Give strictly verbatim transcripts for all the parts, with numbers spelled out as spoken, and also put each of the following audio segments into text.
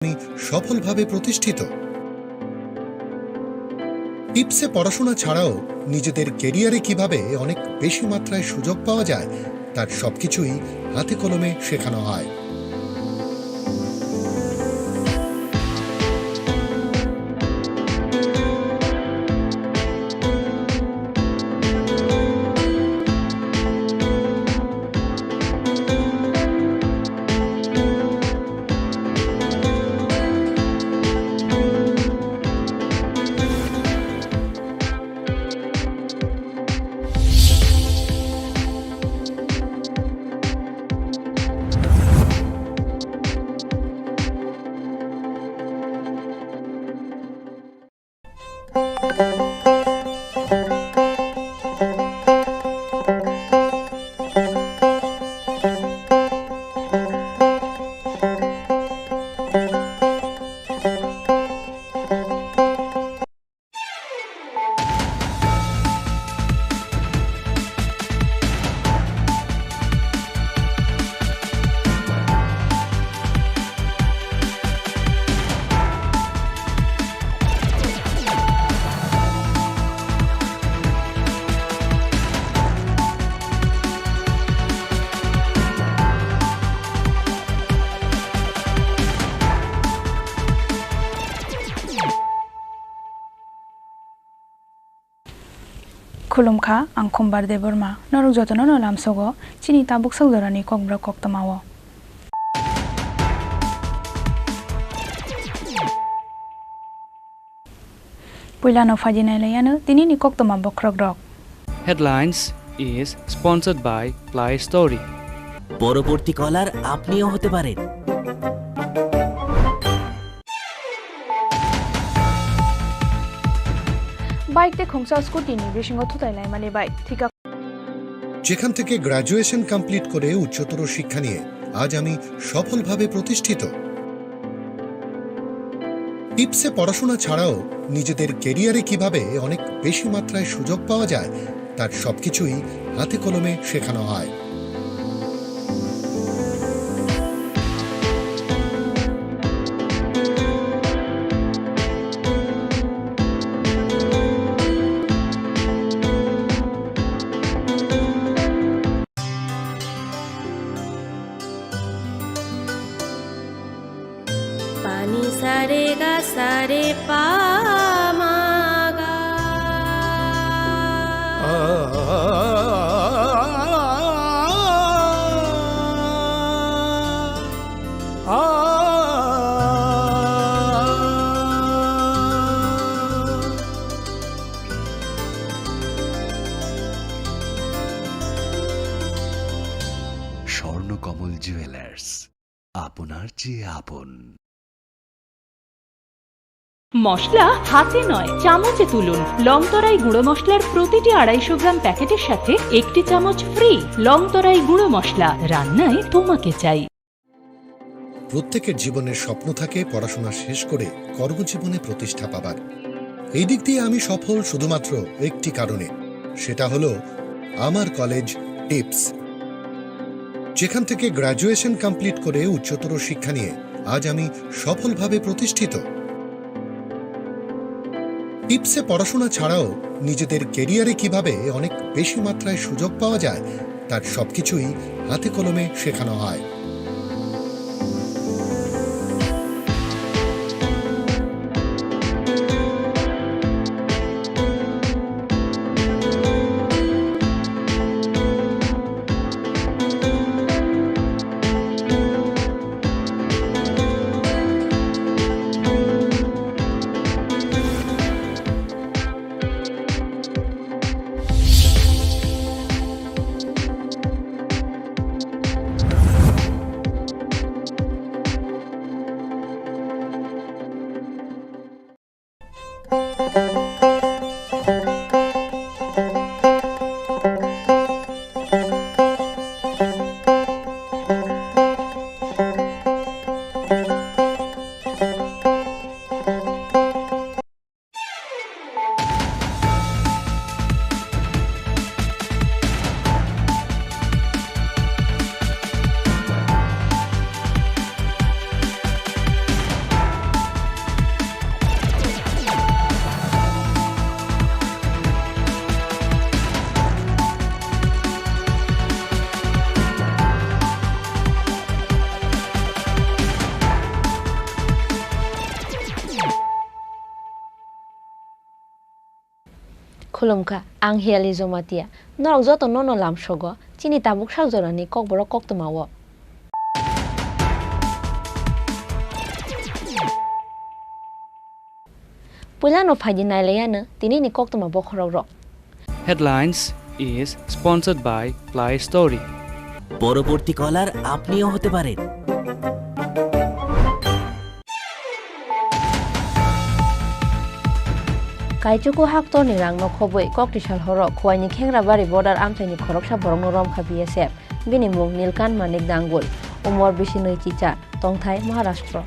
আমি সফলভাবে প্রতিষ্ঠিত। টিপসে পড়াশোনা ছাড়াও নিজেদের ক্যারিয়ারে কিভাবে অনেক বেশি মাত্রায় সুযোগ পাওয়া যায়, তার সবকিছুই হাতে কলমে শেখানো হয়। Khulumkha, ang Khumbar Debbarma. Norok jotono no lamsogo chini tabuk sok jorani kokborok koktwmao. Puilano phaidi nailaiano tinini koktwma bokhorokrok. Headlines is sponsored by Play Story. পরবর্তী কলার আপনিও হতে পারেন। Bike tei khungsa scooty ni bisingo thutai laimani bai thika. যেখান থেকে graduation complete করে উচ্চতর শিক্ষা নিয়ে আজ আমি সফলভাবে প্রতিষ্ঠিত। টিপসে পড়াশোনা ছাড়াও নিজেদের ক্যারিয়ারে কিভাবে অনেক বেশি মাত্রায় সুযোগ পাওয়া যায়, তার সবকিছুই হাতে কলমে শেখানো হয়। Pani sare ga sare pa ma ga. Swarnakamal jewellers, আপনার চেয়ে আপন। মশলা হাতে নয়, চামচে তুলুন। লংতরাই গুঁড়ো মশলার প্রতিটি আড়াইশো গ্রাম প্যাকেটের সাথে একটি চামচ ফ্রি। লংতরাই গুঁড়ো মশলা, রান্নায় তোমাকে চাই। প্রত্যেকের জীবনের স্বপ্ন থাকে পড়াশোনা শেষ করে কর্মজীবনে প্রতিষ্ঠা পাবার। এই দিক দিয়ে আমি সফল শুধুমাত্র একটি কারণে, সেটা হলো আমার কলেজ টিপস। যেখান থেকে গ্র্যাজুয়েশন কমপ্লিট করে উচ্চতর শিক্ষা নিয়ে আজ আমি সফলভাবে প্রতিষ্ঠিত। টিপসে পড়াশোনা ছাড়াও নিজেদের ক্যারিয়ারে কিভাবে অনেক বেশি মাত্রায় সুযোগ পাওয়া যায়, তার সবকিছুই হাতে কলমে শেখানো হয়। Khulumkha, ang Hiali Jomatia. Norok joto nono lamsogo, chini tabuk sak jorani Kokborok koktwmao. Puilano phaidi nailaiano tinini koktwma bokhorok rok. Headlines is sponsored by Play Story. পরবর্তী কলার আপনিও হতে পারেন। Kaichuku haktorni rangno khobwi Koktisal horo Khwaini Khengrabari border amchaini khoroksa borokno romkha B S F. Bini mung Nilkant Manik Dangul, umor bisi nwi chichar, tongthai Maharashtra.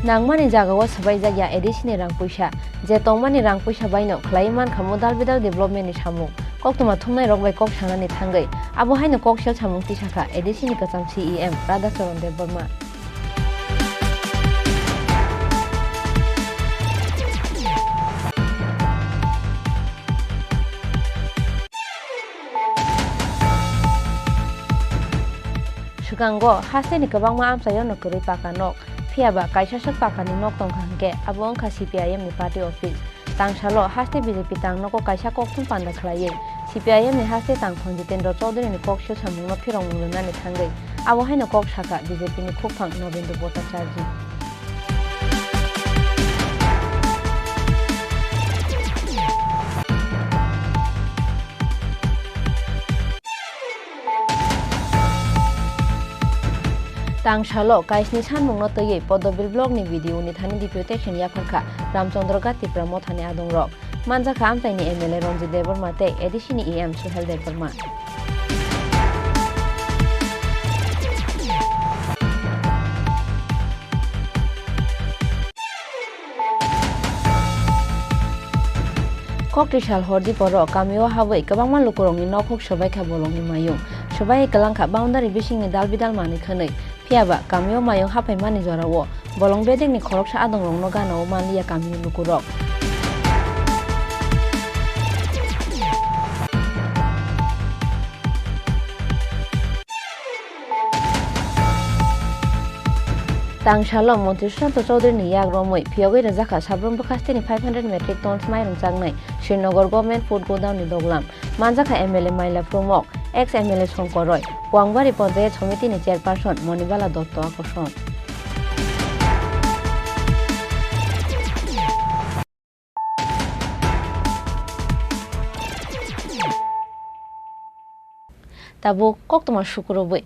Nangmani jagao swbaijak ya A D C ni rang puisa, je tongmani rang puisa baino khlaiwi mankha modal bidal development ni samung. Koktwma thumnai rok bai kok sanani thangwi abo haino kok sel samung tisakha A D C ni kwcham C E M Radhacharan Debbarma. Swkango hasteni kwbangma amchaio no kwrwi paka nok, phiyaba kaisa swk pakani nok tongkha hwnkhe abo wngkha C P I M ni party office. Tangsalo haste B J P tang nogo kaisa kokthum panda khlaiwi C P I M ni haste tangphang Jitendra Chaudhary ni kok sil samungno phirokmung rwnani thangwi abo haino kok sakha B J P ni khukphang Nobendra Bhattacharjee. Tangsalo kaisni sanmungno twiwi Podobil block ni B D O ni thani deputation yapharkha Ramchandra Ghat Tipra Mothani adongrok. Manjakha amchaini M L A Ranjit Debbarma tei A D C ni E M Suhel Debbarma. Koktisal Hordiporo kamio habwi kwbangma lukurokni nokhuk swbaikha bolongni mayung. Swbai kwlangkha boundary bisingni dalbidal manwi khwnwi. Phiyaba kamio mayung haphaimani jorao bolong bedekni khoroksa adongrokno ganao manliya kamini lukurok. Tangsalo Montri Sushanta Chowdhury ni yak romwi phiyogwi rwjakha sabrum bwkhasteni five hundred metric tons mairung chaknai Srinagar Government Food Godown ni doglam. Manjakha M L A Maila Phrumok, ex M L A Songkor Roy, Puangbari Panchayat Somiti ni Chairperson Monibala Dotto akosong. Tabuk koktwma sukurubwi.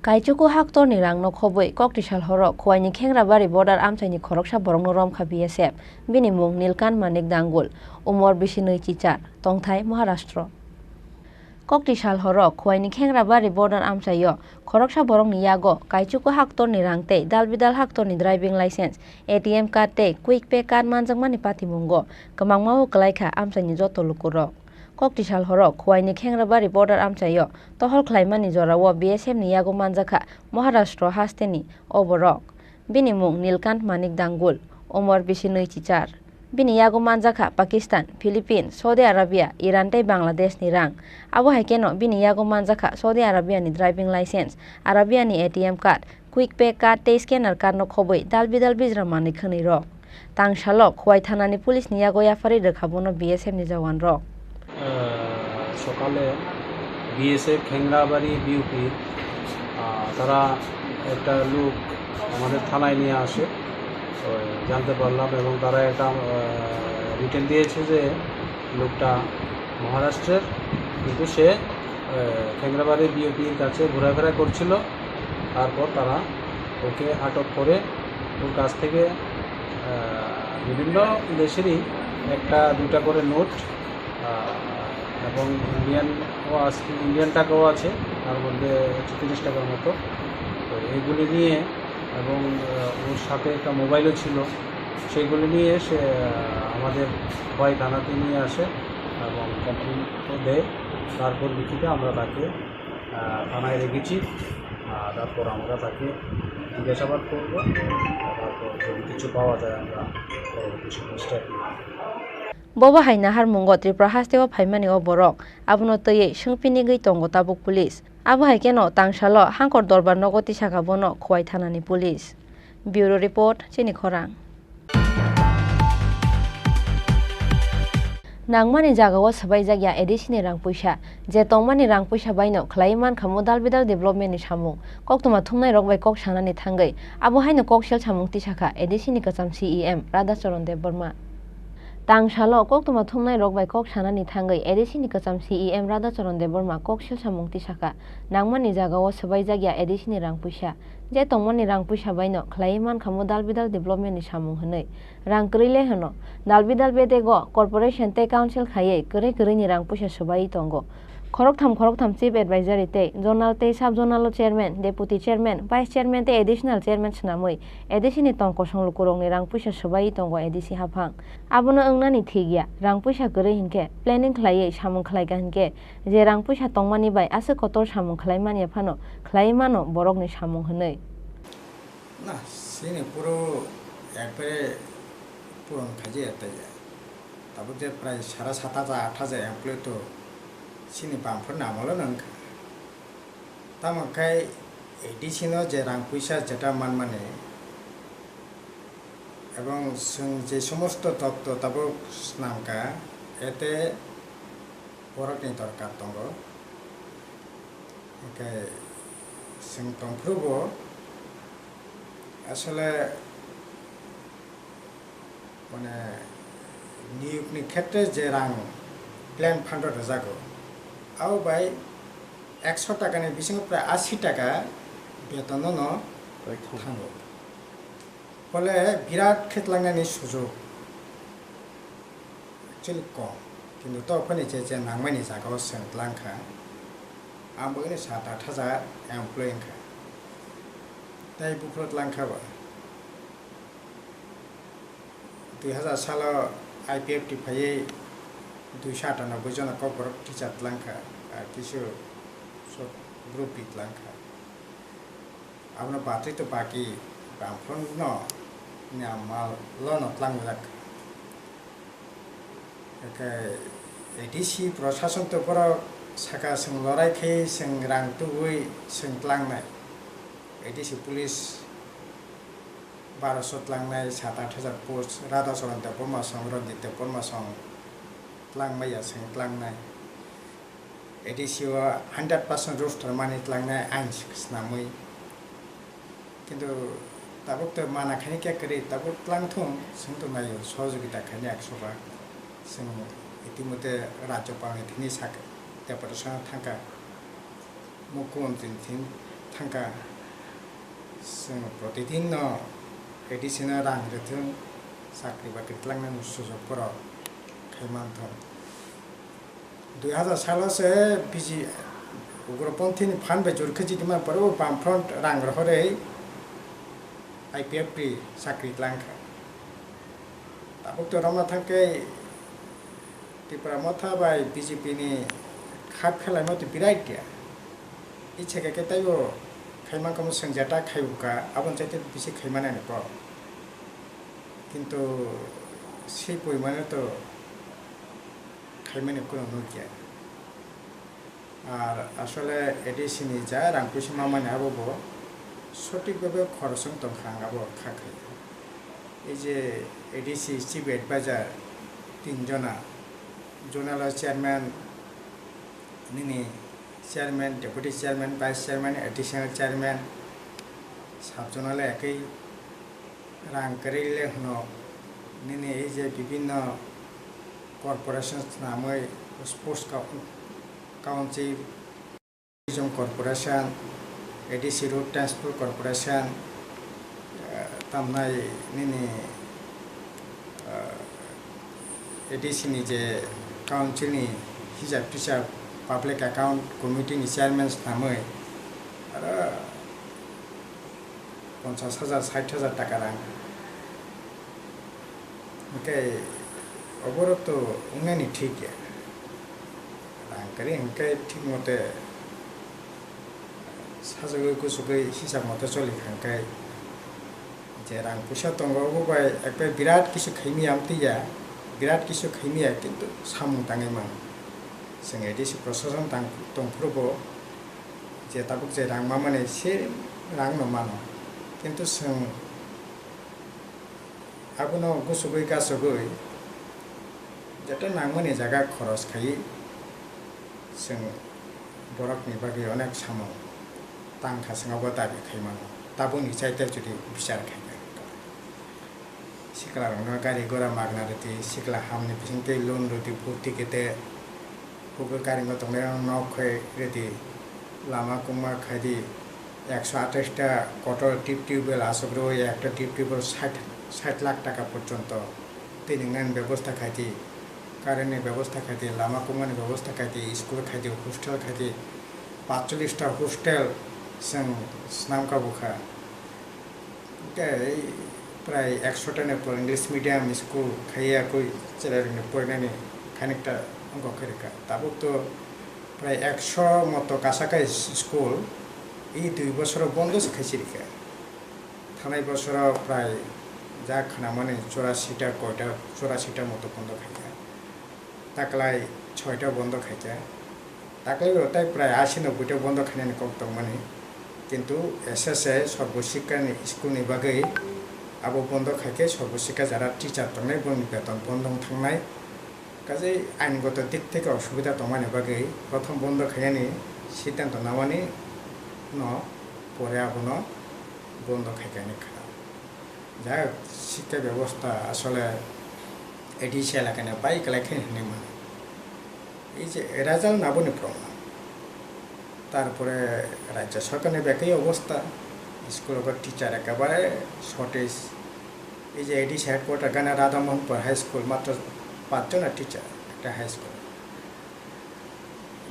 Kaichuku haktorni rangno khobwi Koktisal horo Khwaini Khengrabari border amchaini khoroksa borokno romkha B S F. Bini mung Nilkant Manik Dangul, umor bisi nwi chichar, tongthai Maharashtra. Koktisal horo Khwaini Khengrabari border amchaio khoroksa borokni yago kaichuku haktorni rang tei dalbidal haktorni driving license, A T M card tei quick pay card manjakmani patimungo kwmangmao kwlaikha amchaini joto lukurok. Koktisal horo Khwaini Khengrabari border amchaio tohol khlaimani jorao B S F ni yago manjakha Maharashtra hasteni o borok. Bini mung Nilkant Manik Dangul, umor bisi nwi chichar. Bini yago manjakha Pakistan, Philippines, Saudi Arabia, Iran tei Bangladesh ni rang. Abo hai kheno bini yago manjakha Saudi Arabia ni driving license, Arabia ni A T M card, quick pay card tei scanner card no khobwi dalbidal bijra manwi khwnwi rok. Tangsalo Khwai thanani police ni yago yapharwi rwkha bono B S F ni jawan rok. আহ, সকালে বিএসএফ খেংরাবাড়ি বিউপির, আহ, তারা একটা লোক আমাদের থানায় নিয়ে আসে। ওই জানতে পারলাম এবং তারা একটা, আহ, রিটেন দিয়েছে যে লোকটা মহারাষ্ট্রের, কিন্তু সে, আহ, খেংরাবাড়ি বিউপির কাছে ঘোরাফেরা করছিল। তারপর তারা ওকে আটক করে ওর কাছ থেকে, আহ, বিভিন্ন দেশেরই একটা দুটা করে নোট, আহ, এবং ইন্ডিয়ানও আছে, ইন্ডিয়ান টাকাও আছে, তার মধ্যে হচ্ছে তিরিশ টাকার মতো। তো এইগুলি নিয়ে এবং, আহ, ওর সাথে একটা মোবাইলও ছিল, সেগুলি নিয়ে সে, আহ, আমাদের খোয়াই থানাতে নিয়ে আসে এবং কমপ্লেন দেয়। তারপর লিখিত আমরা তাকে, আহ, থানায় রেখেছি। আহ, তারপর আমরা তাকে জিজ্ঞাসাবাদ করব। তারপর যদি কিছু পাওয়া যায়, আমরা পরবর্তী সময় স্টেপ নেব। Bobo hai naharmungo Tripura hasteo phaimani o borok abono twiwi swngphinigwi tongo tabuk police. Abo hai kheno tangsalo Hangkor Dorbar nogo tisakha bono Khowai thanani police. Bureau report, Chini Khorang. Nangmani jagao swbaijak ya A D C ni rang puisa. Je tongmani rang puisa baino khlaiwi mankha modal bidal development ni samung. Koktwma thumnai rok bai kok sanani thangwi abo haino koksil samung tisakha A D C ni kwcham C E M Radha Charan Debbarma. Tangsalo koktwma thumnai rok bai kok sanani thangwi A D C ni kwcham C E M Radha Charan Debbarma koksil samung tisakha. Nangmani jagao swbaijak ya A D C ni rang puisa. Je tongmani rang puisa baino khlaiwi mankha modal bidal development ni samung hwnwi. Rang kwrwi le hwno. Dalbi dalbi tei go corporation tei council khaiwi kwrwi kwrwi ni rang puisa swbaiwi tongo. Khoroktham khoroktham chief advisory tei zonal tei sub zonal o chairman, deputy chairman, vice chairman tei additional chairman swnamwi A D C ni tong kosong lukurokni rang puisa swbaiwi tongo A D C haphang. Abono wngnani thik ya, rang puisa kwrwi hinkhe planning khlaiwi samung khlaikha hinkhe je rang puisa tongmani bai aswk kotor samung khlai manya phano khlaiwi mano borokni samung hwnwi. Na, chini puro ekbare puron khaijaya taiya. Tabuk je prai sara sat hajar, aat hajar employee to chini bumphor ni amolo no wngkha. Tamo khe A D C no je rang puisa jeta manmani, ebong chwng je somosto doptor tabuk swnamkha, ete borokni dorkar tongo. Hwnkhe chwng tongphuru bo asole, mane, niyokni khetre je rang plan fund o rwjago, abo bai ekso takani bisingo prai asi taka betono no thango. Phole birat khe tlangnani sujok. Actually kom, kintu to phani je je nangmani jagao chwng tlang kha, ang bo ini sat aat hajar employee wngkha, tei buphuru tlang kha ba. Dui hajar salo I P F T phaiwi duiso atanoboi jona kokborok teacher tlang kha, ar kisu short group B tlang kha. Abono batwi to baki bumphor no ni amal lo no tlangjak. Hwnkhe A D C prosason to borok saka chwng lorai khe chwng rang tubui chwng tlangnai. A D C police baroso tlangnai, sat aat hajar post, Radha Charan Debbarma song, Ranjit Debbarma song tlangmaya chwng tlangnai. A D C o hundred percent roster mani tlangnai ain swnamwi. Kintu tabuk to mana khaini khe kwrwi, tabuk tlang thung, chwng to naio, sohojogita khaini ekso bhag. Chwng itimodhe Rajyapalni thini sak deputation thangkha, Mukhyamantri ni thini thangkha. Chwng protidin no A D C no rang rwthwng, chakri bakri tlangnani sujok borok khai manthwng. Dui hajar salo se B J P ugroponthi ni phan bai jor khe chini man poro Bamfront rang rohorwi I P F T chakri tlang kha. Tabuk to romna thang khe Tipra Motha bai B J P ni khap khelaima to birai kya. Ichha khe khe taibo khai man kamo chwng jeta khai uka, aboni chaite bisi khai mani ani kok. Kintu se poimano to khaimani kuno nukya. Ar asole A D C ni ja rang puisa mamani abo bo sotik bhabe khorosong tongkha ang abo kha khai. Ei je A D C chief advisor tin jona, zonal chairman, nini chairman, deputy chairman, vice chairman, additional chairman, sub zonal ekoi rang kwrwi le hwno nini ei je bibinno corporation swnamwi sports co-, council, tourism corporation, A D C road transport corporation, eh, tamnai nini, eh, A D C ni je council ni hisab tisab public account committee ni chairman swnamwi aro ponchas hajar, sait hajar taka rang. Hwnkhe oborok to wngnani thik ya. Rang kwrwi hwnkhe thik mote sajagwi kuchugwi hisab mote choli kha hwnkhe je rang puisa tongo obo bai ekbai birat kisu khaimya amtwi ya. Birat kisu khaimaya, kintu samung tangwi mano. Chwng A D C prosason tang-, tongphuru bo je tabuk je rang mamani se rang no mano. Kintu chwng abono gusugwi gasugwi joto nangmani jaga khoros khaiwi chwng borokni bagwi onek samung tang kha, chwng abo dabi khai mano. Tabukni chaita jodi bichar khai kha. Siklarokno gari gora magna rwdi, sikla hamni bisingtwi loan rwdi, bhorti khe tei hugwi karingo tongnairok nok khai rwdi, lama kwma khaidi, ekso atais ta kotor deep tubewell aswk rwui, ekta deep tubewell sait, sait lakh taka porjonto twi nwngnani bebosta khaidi, current ni bebosta khaidi, lama kwmani bebosta khaidi, school khaidi, hostel khaidi, patchollish ta hostel chwng swnam kha bukha. Tei prai ekso tani pore English medium school khaiya koi chwrairokni porinani khanikta wngkha khe rwkha. Tabuk to prai ekso moto kasakai school, i dui bosoro bondo se khai chirikha. Thanai bosoro prai ja khnamani churasi ta koita, churasi ta moto bondo khaikha. Taklai soita bondo khaikha. Taklai bo tai prai asi nobboita bondo khainani kok tongmani. Kintu S S A Sarbo Shikkha ni school ni bagwi abo bondo khaikhe Sarbo Shikkha jara teacher tongnai bongni beton bondo wng thangnai. Kaje aingoto dik theke osubida tongmani bagwi prothom bondo khainani siddhanto namani no pore abono bondo khaikha hinwi khna. Jai hok, shikkha bebosta asole A D C elakani bai kwlai khe hinwi mano. Ei je result naboni proman. Tarpore rajya sorkarni bekhai obosta, school o teacher ekebare shortage. Ei je A D C headquarter gana Radha Mohanpur High School matro pachjona teacher, ekta high school.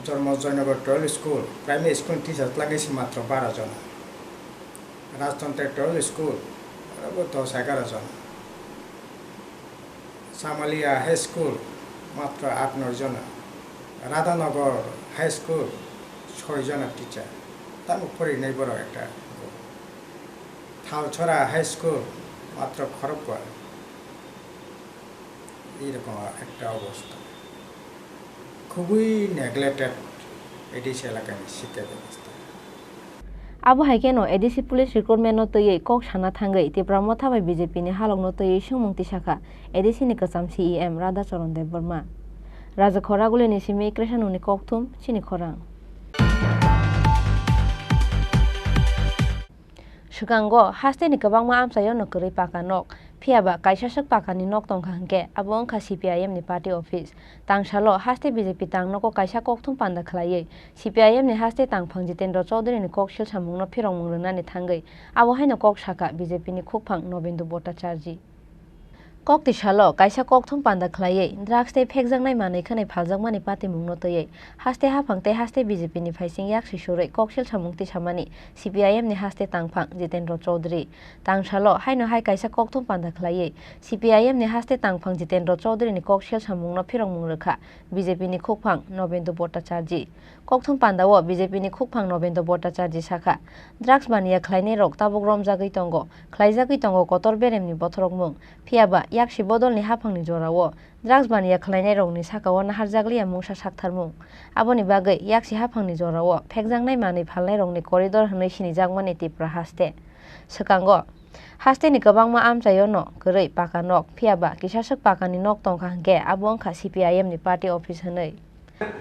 Jormo Joynagar twelve school, primary school teacher twlangwi se matro baro jona. Rajtantri twelve school, aro bo dos egaro jona. Samalia High School, matro aat noi jona. Radhanagar High School, soi jona teacher. Tamo porinai borok ekta. Thalchora High School, matro khorokba. Ei rokom ekta obosta. Khubui neglected A D C elakani shikkha bebosta. Abo hai kheno A D C police recruitment no twiwi kok sana thangwi Tipra Motha bai B J P ni halok no twiwi swngmung tisakha A D C ni kwcham C E M Radha Charan Debbarma. Raja Khoraguli ni simi Krishan ni kokthum chini khorang. Swkango, hasteni kwbangma amchaio no kwrwi paka nok, phiya ba kaisaswk pakani nok tongkha hwnkhe, abo wngkha C P I M ni party office. Tangsalo, haste B J P tang nogo kaisa kokthum panda khlaiwi, C P I M ni haste tangphang Jitendra Chaudhary ni kok sil samungno phirokmung rwnani thangwi, abo haino kok sakha B J P ni khukphang Nobendra Bhattacharjee. Kok tisalo kaisa kokthum panda khlaiwi drugs tei phekjaknai manwi khwnwi phaljakmani patimungno twiwi haste haphang tei haste B J P ni phaising yaksi surwi koksil samung tisamani C P I M ni haste tangphang Jitendra Chaudhary. Tangsalo haino hai kaisa kokthum panda khlaiwi C P I M ni haste tangphang Jitendra Chaudhary ni koksil samungno phirokmung rwkha B J P ni khukphang Nobendra Bhattacharjee. Kokthum pandao B J P ni khukphang Nobendra Bhattacharjee sakha, drugs baniya khlainairok tabuk romjagwi tongo, khlaijagwi tongo kotor beremni bothorokmung. Phiya ba yaksi bodolni haphangni jorao drugs baniya khlainairokni sakao naharjakliya mungsa saktharmung. Aboni bagwi yaksi haphangni jorao phekjaknai manwi phalnairokni corridor hwnwi sinijakmani Tipra haste. Swkango, hasteni kwbangma amchaio no kwrwi paka nok, phiya ba kisaswk pakani nok tongkha hwnkhe abo wngkha C P I M ni party office hwnwi.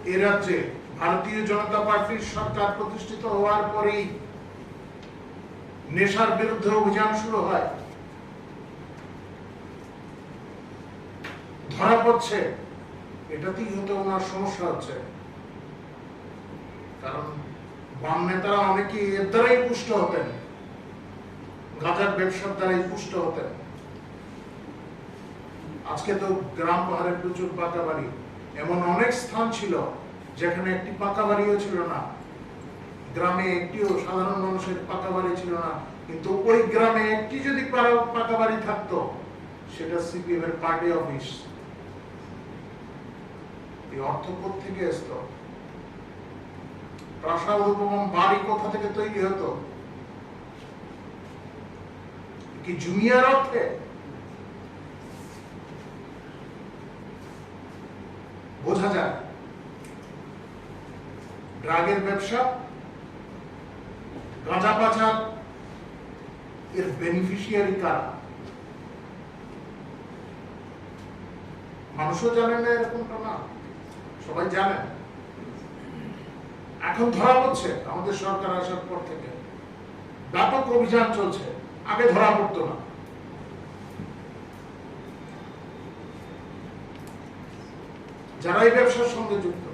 এ রাজ্যে ভারতীয় জনতা পার্টির সরকার প্রতিষ্ঠিত হওয়ার পরেই নেশার বিরুদ্ধে অভিযান শুরু হয়, ধরা পড়ছে, এটাতেই হয়তো ওনার সমস্যা হচ্ছে। কারণ বাম নেতারা অনেকেই এর দ্বারাই পুষ্ট হতেন, গাঁজার ব্যবসার দ্বারাই পুষ্ট হতেন। আজকে তো গ্রাম পাহাড়ে প্রচুর পাকা বাড়ি, এমন অনেক স্থান ছিল যেখানে একটি পাকা বাড়িও ছিল না, গ্রামে একটিও সাধারণ মানুষের পাকা বাড়ি ছিল না, কিন্তু ওই গ্রামে একটি যদি পারা-, পাকা বাড়ি থাকতো, সেটা সিপিএম এর পার্টি অফিস। এই অর্থ কোত্থেকে আসতো? প্রাসাদ উপবন বাড়ি কোথা থেকে তৈরি হতো? কি জুনিয়র অর্থে? ড্রাগের ব্যবসা, গাঁজা পাচার, এর বেনিফিশিয়ারি কারা? মানুষও জানেন না এরকমটা না, সবাই জানেন। এখন ধরা পড়ছে, আমাদের সরকার আসার পর থেকে ব্যাপক অভিযান চলছে, আগে ধরা পড়তো না। যারা এই ব্যবসার সঙ্গে যুক্ত,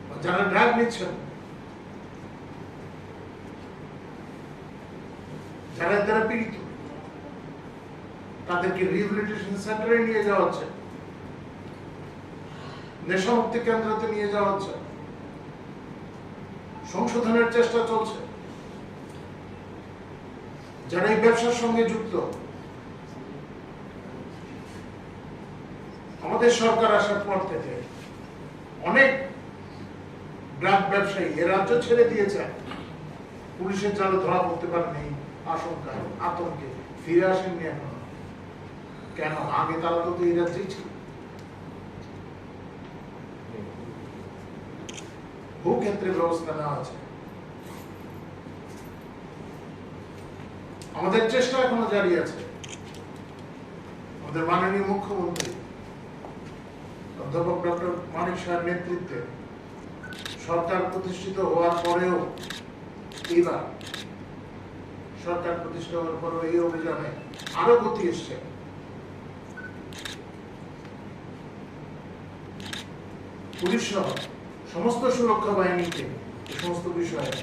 বা যারা ড্রাগ নিচ্ছেন, যারা এর দ্বারা পীড়িত, তাদেরকে রিহ্যাবিলিটেশন সেন্টারে নিয়ে যাওয়া হচ্ছে, নেশামুক্তি কেন্দ্রতে নিয়ে যাওয়া হচ্ছে, সংশোধনের চেষ্টা চলছে। যারা এই ব্যবসার সঙ্গে যুক্ত, আমাদের সরকার আসার পর থেকে অনেক ড্রাগ ব্যবসায়ী এ রাজ্য ছেড়ে দিয়েছে, পুলিশের জালে ধরা পড়তে পারেন এই আশঙ্কায়, আতঙ্কে ফিরে আসেননি এখনো। কেন? আগে তারা তো এই রাজ্যেই ছিল। বহু ক্ষেত্রে ব্যবস্থা নেওয়া আছে। আমাদের চেষ্টা এখনো জারি আছে। আমাদের মাননীয় মুখ্যমন্ত্রী অধ্যাপক ডক্টর মানিক সাহার নেতৃত্বে সরকার প্রতিষ্ঠিত হওয়ার পরেও, এইবার সরকার প্রতিষ্ঠা হওয়ার পরেও এই অভিযানে আরো গতি এসছে। পুলিশ সহ সমস্ত সুরক্ষা বাহিনীকে এই সমস্ত বিষয়ে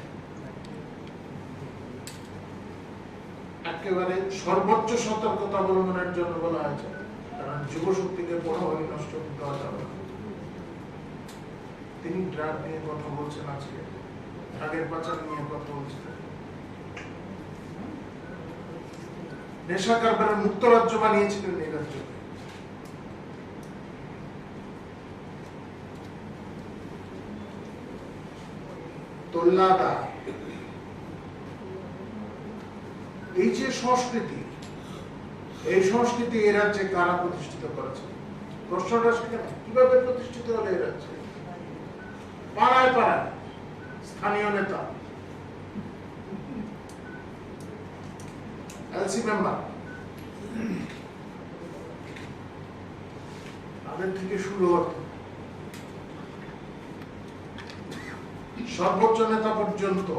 একেবারে সর্বোচ্চ সতর্কতা অবলম্বনের জন্য বলা হয়েছে, কারণ যুবশক্তিকে কোনোভাবেই নষ্ট হতে দেওয়া যাবে না। তিনি ড্রাগ নিয়ে কথা বলছেন আজকে, ড্রাগের পাচার নিয়ে কথা বলছেন, নেশা কারবারের মুক্ত রাজ্য বানিয়েছিলেন এই রাজ্যকে। তো লাদা, এই যে সংস্কৃতি, এই সংস্কৃতি এই রাজ্যে কারা প্রতিষ্ঠিত করেছে? প্রশ্নটা সেখানে, কিভাবে প্রতিষ্ঠিত হলো এই রাজ্যে? পাড়ায় পাড়ায় স্থানীয় নেতা, এলসি মেম্বার, তাদের থেকে শুরু হতো, সর্বোচ্চ নেতা পর্যন্ত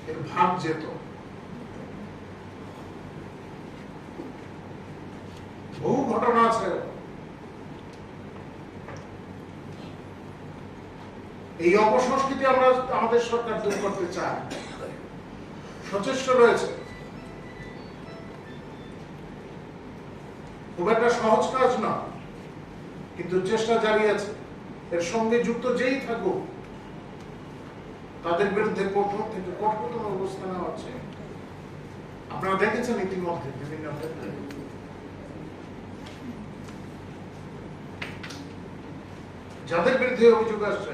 এর ভাগ যেত। বহু ঘটনা আছে। এই অপসংস্কৃতি আমরা, আমাদের সরকার দূর করতে চায়, সচেষ্ট রয়েছে। খুব একটা সহজ কাজ না, কিন্তু চেষ্টা জারি আছে। এর সঙ্গে যুক্ত যেই থাকুক, তাদের বিরুদ্ধে কঠোর থেকে কঠোরতম ব্যবস্থা নেওয়া হচ্ছে। আপনারা দেখেছেন ইতিমধ্যে বিভিন্ন ক্ষেত্রে যাদের বিরুদ্ধে অভিযোগ আসছে,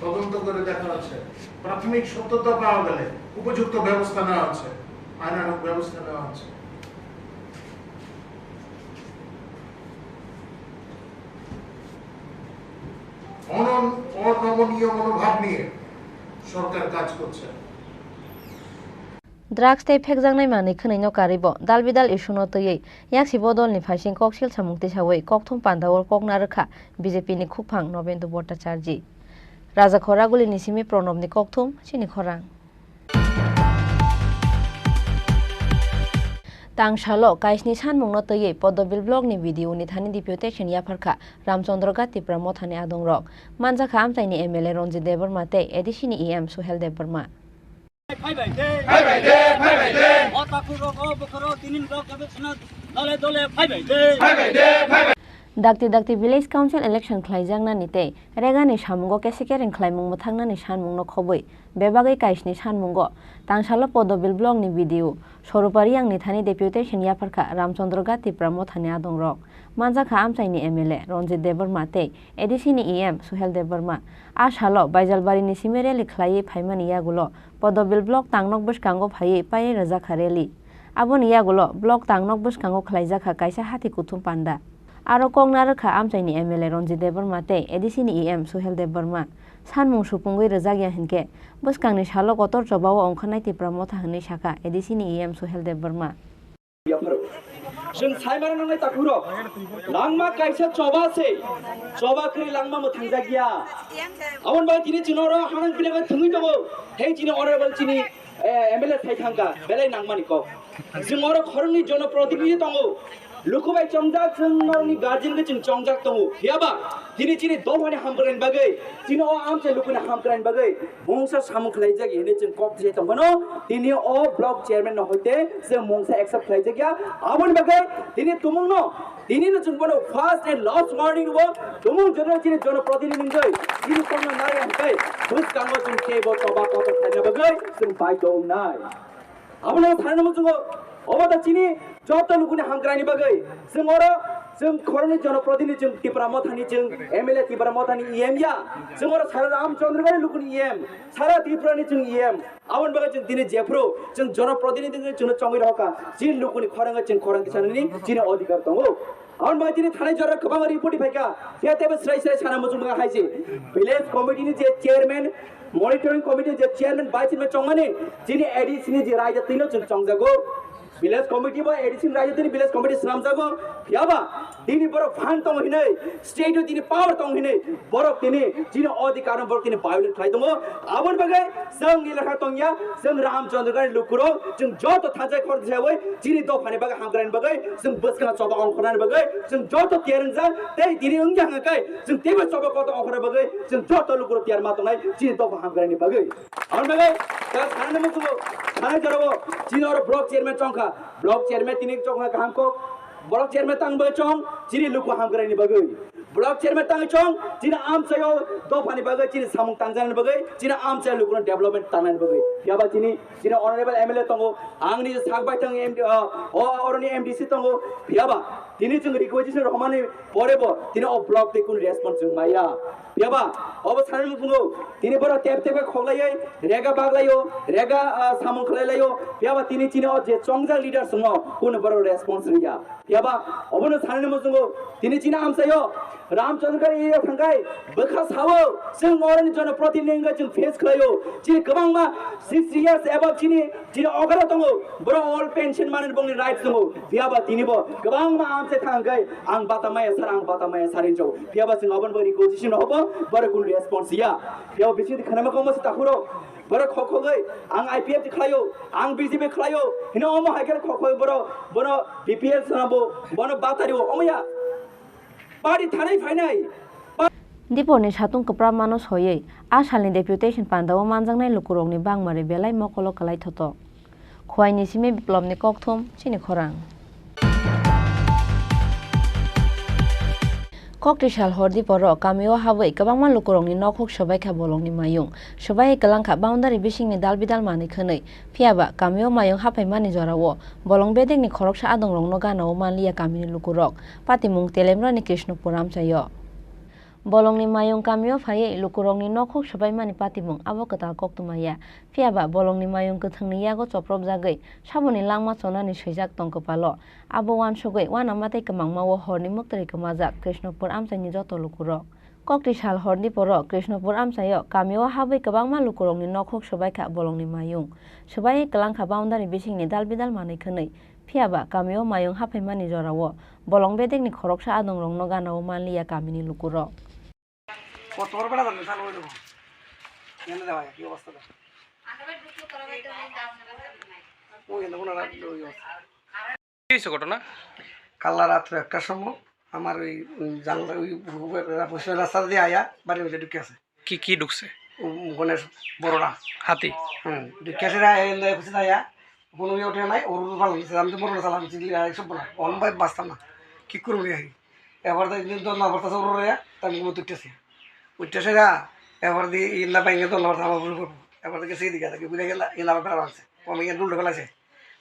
তদন্ত করে দেখা হচ্ছে, প্রাথমিক সত্যতা পাওয়া গেলে উপযুক্ত ব্যবস্থা নেওয়া হচ্ছে, আইনানুগ ব্যবস্থা নেওয়া হচ্ছে। অনন-, অনমনীয় মনোভাব নিয়ে সরকার কাজ করছে। Drugs tei phekjaknai manwi khwnwino karwibo dal bidal issue no twiwi yaksi bodolni phaising koksil samung tisawi kokthum pandao kokna rwkha B J P ni khukphang Nobendu Bhattacharjee. Raja Khoraguli ni simi Pranobni kokthum chini khorang. Tangsalo kaisni sanmungno twiwi Podobil block ni B D O ni thani deputation yapharkha Ramchandra Ghat Tipra Mothani adongrok. Manjakha amchaini M L A Ranjit Debbarma tei A D C ni E M Suhel Debbarma. Phaibai de, phaibai de, phaibai de. O takhuk rok, o bokhorok, tinin rok, gabe suna dole dole phaibai de. Phaibai de, phaibai. Dakti dakti village council election khlaijaknani tei Regani samungo kese kereng khlaimung mwthaknani sanmungno khobwi bebagwi kaisni sanmungo Tangsalo Podobil block ni B D O Swarupa Reang ni thani deputation yapharkha Ramchandra Ghat Tipra Mothani adongrok. Manjakha amchaini M L A Ranjit Debbarma tei A D C ni E M Suhel Debbarma. A salo Baijalbari ni simi rally khlaiwi phaimani yagulo Podobil block tangnok bwskango phaiwi paiwi rwjakha rally. Aboni yagulo block tangnok bwskango khlaijakha kaisa hati kuthum panda. Aro kok narwkha amchaini M L A Ranjit Debbarma tei A D C ni E M Suhel Debbarma. Sanmung supungwi rwjakya hinkhe, bwskangni salo kotor chobao ongkharnai Tipra Motha hwnwi sakha A D C ni E M Suhel Debbarma. Chwng saimano nangnai takhurok, langma kaisa choba se, choba kwrwi langma mwthangjakya. Aboni bagwi tini chwng oro hanang pinangwi thwngwi tongo, hei chini honorable chini, eh, M L A thai thangkha, belai nangmani kok. Chwng oro khoroknwi jonoprotinidhi tongo, luku bai chongjak chwng norokni guardian khe chwng chongjak tongo. Phiyaba tini chini dophani hamkraini bagwi, chini o amchai lukuni hamkraini bagwi mungsa samung khlaijak hinwi chwng kok thai tongphano, tini o block chairman no hoite chwng mungsa accept khlaijakya. Aboni bagwi tini tumungno, tini no chwng bono first and last warning rwo, tumung jono chini jonoprotinidhi wngwi chini tongna nai hwnkhe bwskango chwng teibo choba kotor khlaina bagwi chwng baidhyo wngnai. Abono thanani muchungo, obo da chini joto lukuni hamkraini bagwi. Chwng oro, chwng khoroknwi jonoprotinidhi, chwng Tipra Mothani, chwng M L A Tipra Mothani E M ya. Chwng oro sara Ramchandragori lukuni E M, sara Tripurani chwng E M. Aboni bagwi chwng tini jephru, chwng jonoprotinidhi wngwi chwngno chongwi rohorkha. Chini lukuni khorangwi chwng khorang tisanani chini odhikar tongo. Aboni bagwi tini thanai jora kwbangma report phaikha. Phiya teibo srai srai sana muchung mwnga hai se. Village committee ni je chairman, monitoring committee ni je chairman, vice chairman chongmani, chini A D C ni je raida twino chwng chongjago. Village committee bo A D C ni raida twini village committee swnamjago. Phiyaba tini borok phan tongo hinwi, state o tini power tongo hinwi, borok tini chini odhikar no borok tini violate khlai tongo. Aboni bagwi chwng ni lekha tongya, chwng Ramchandragori lukurok, chwng joto thansa khorang tisawi chini dophani bagwi hamkraini bagwi, chwng bwskangno choba ongkhornani bagwi chwng joto tiyar wngjak, tei tini wngya hwnka khe chwng teibo choba kotor ongkhorna bagwi chwng joto lukurok tiyar ma tongnai chini dopha hamkraini bagwi. Aboni bagwi ta sanani muchungo, sanai jorao chini oro block chairman chongkha, block chairman tini chongkha kaham kok, block chairman tang bagwi chong, chini luku hamkraini bagwi. Block chairman tangwi chong, chini amchaio dophani bagwi, chini samung tangjaknani bagwi, chini amchaio lukuno development tangnani bagwi. Phiyaba chini, chini honorable M L A tongo, angni sak baithang M D, ah, o, oroni M D C tongo. Phiyaba tini chwng requisition rohormani porebo, tini o block tei kunu response chwng maya. Phiyaba obo sanani muchungo, tini borok tep tep khe khoklaiwi, rega baglaio, rega, ah, samung khlailaio. Phiyaba tini chini o je chongjak leaders tongo, kunu borok response rwya. Phiyaba obono sanani muchungo, tini chini amchaio Ramchandragori area thangkhai bwkha sao, chwng oroni jonoprotinidhi wngkha chwng face khlaio. Chini kwbangma sixty years above chini, chini okra tongo, borok all pension manwi bongni rights tongo. Phiyaba tinibo kwbangma amchai thangkhai ang bata maya sar, ang bata maya sar hinjao. Phiyaba chwng obono bagwi requisition hobo, borok kunu response ya. Phiyaba bisingtwi khwnama kongma se takhuro. Borok khokhogwi ang I P F T khlaio, ang B J P khlaio, hino omo hai khe khokhogwi borok, bono B P L swnambo, bono batario, omo ya. Party thanai phainai. Diporni satung kwpramano soywi, a salni deputation pandao manjaknai lukurokni bangmari belai mokolo kwlai thoto. Khowai ni simi Biplobni kokthum, chini khorang. Kokti sal hor Diporo kamio habwi kwbangma lukurokni nokhuk swbai kha bolongni mayung. Swbai kwlang kha boundary bisingni dal bidal manwi khwnwi. Phiyaba kamio mayung haphaimani jorao bolong bedekni khoroksa adongrokno gana-o manliya kamini lukurok. Patimung Telemrani Krishnopur amchaio. Bolongni mayung kamio phaiwi lukurokni nokhuk swbaimani patimung abo kwtal koktwma ya. Phiyaba bolongni mayung kwthwngni yago chopropjagwi saboni langma chonani swijak tong kwpalo. Abo uansugwi uanama tei kwmangma-o horni mwktwrwi kwmajak Krishnopur amchaini joto lukurok. Kokti sal hor Diporo Krishnopur amchaio kamio habwi kwbangma lukurokni nokhuk swbai kha bolongni mayung. Swbaiwi kwlang kha boundary bisingni dal bidal manwi khwnwi. Phiyaba kamio mayung haphaimani jorao bolong bedekni khoroksa adongrokno gana-o manliya kamini lukurok. কত বড় বেড়া জানো, চালু হয়ে যাবো। এনে দেওয়া কি অবস্থা? ওই এনে কোনো রাত ওই অবস্থা। কি হয়েছে ঘটনা? কাল রাত্রে একটার সময় আমার ওই, উম, জানলা, ওই, ওই রাস্তা দিয়ে আয়া বাড়ির মধ্যে ঢুকে আছে। কি, কি ঢুকছে? ও, গণেশ বড়রা। হাতি? হুম, ঢুকে আছে না, এই নয় খুশি না আয়া, কোনো ইয়ে ওঠে নাই, ওর উপর ভালো হয়েছে, আমি তো বড়রা চালাম, চিল্লি আর এইসব বলা, অন ভাই বাঁচতাম না, কি করবো রে? এবার তো একদিন তো না পড়তেছে ওর রে, তাই আমি ঘুমোতে উঠতেছি। উঠতেছে না, এবার দিয়ে ইন্না বাইঙ্গে তো লড়তে আমার উপরে পড়বো। এবার তো গেছে এদিকে, এদিকে বুঝে গেল, ইন্না আবার ফেলা মারছে। ও আমি ইন্না উল্টো ফেলাইছে।